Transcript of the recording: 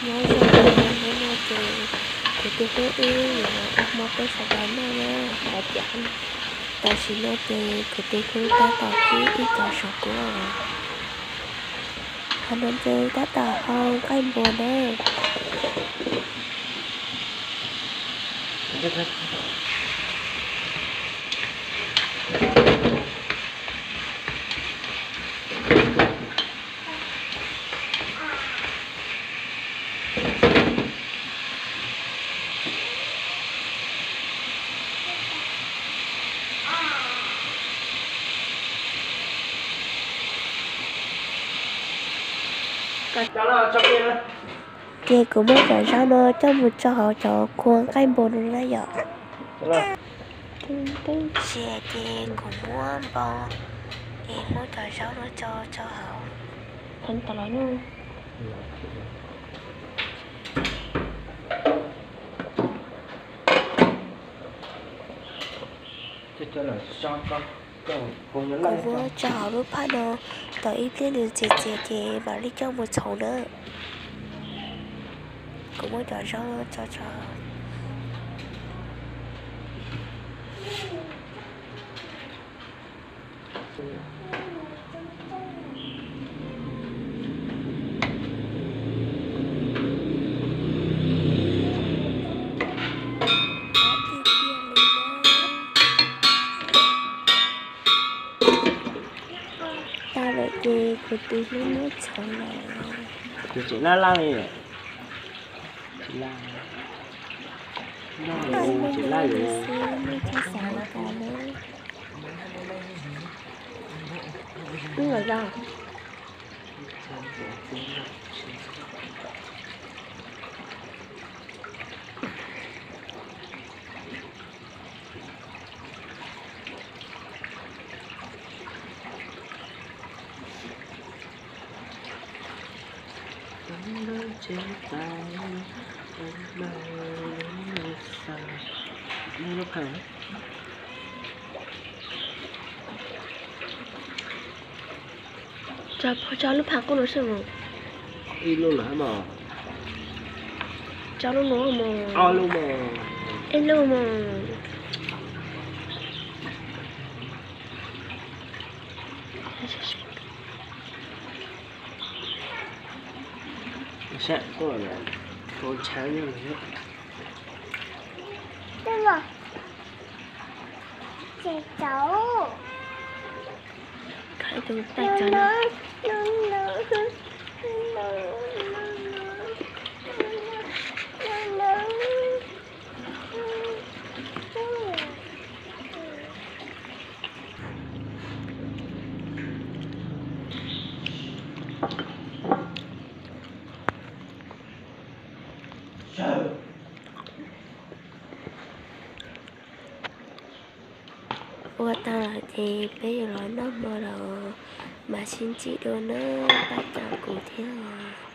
Nyob zoo, hnub no ces kuv tus hlub wb yuav ua hmo peb sawv daws noj na, hov tias tam sim no ces kuv tus hlub tab tom kib ib co saum kuab. Qhov no ces tab tom hau nqaij npua na. Ces kuv muab cov zaub no coj mus tso hauv cov kua nqaij npua no na yom. Tsis ces kuv muab npau es muab cov zaub no tso tso hauv. Kuv muab tso hauv lub phaj no, thaum ib pliag nws txias txias ces mam li coj mus txhoov na. Kuv muab cov zaub tso tso. Tag lawm ces kuv tus hlub muab txhoov lawm. Tus tseem laj laj li. Tsis laj, tsis laj li. Tso lub phaj qub no seb mog. Ib lub lawm mog. Tso lub no mog. Ob lub mog. Ib lub mog. Saib tuaj, tus ntshav yog tus tais cov no. Ua tag lawm ces peb yuav los noj hmo lawm, mam sib ntsib dua nawb, pab tsav kuv thiab.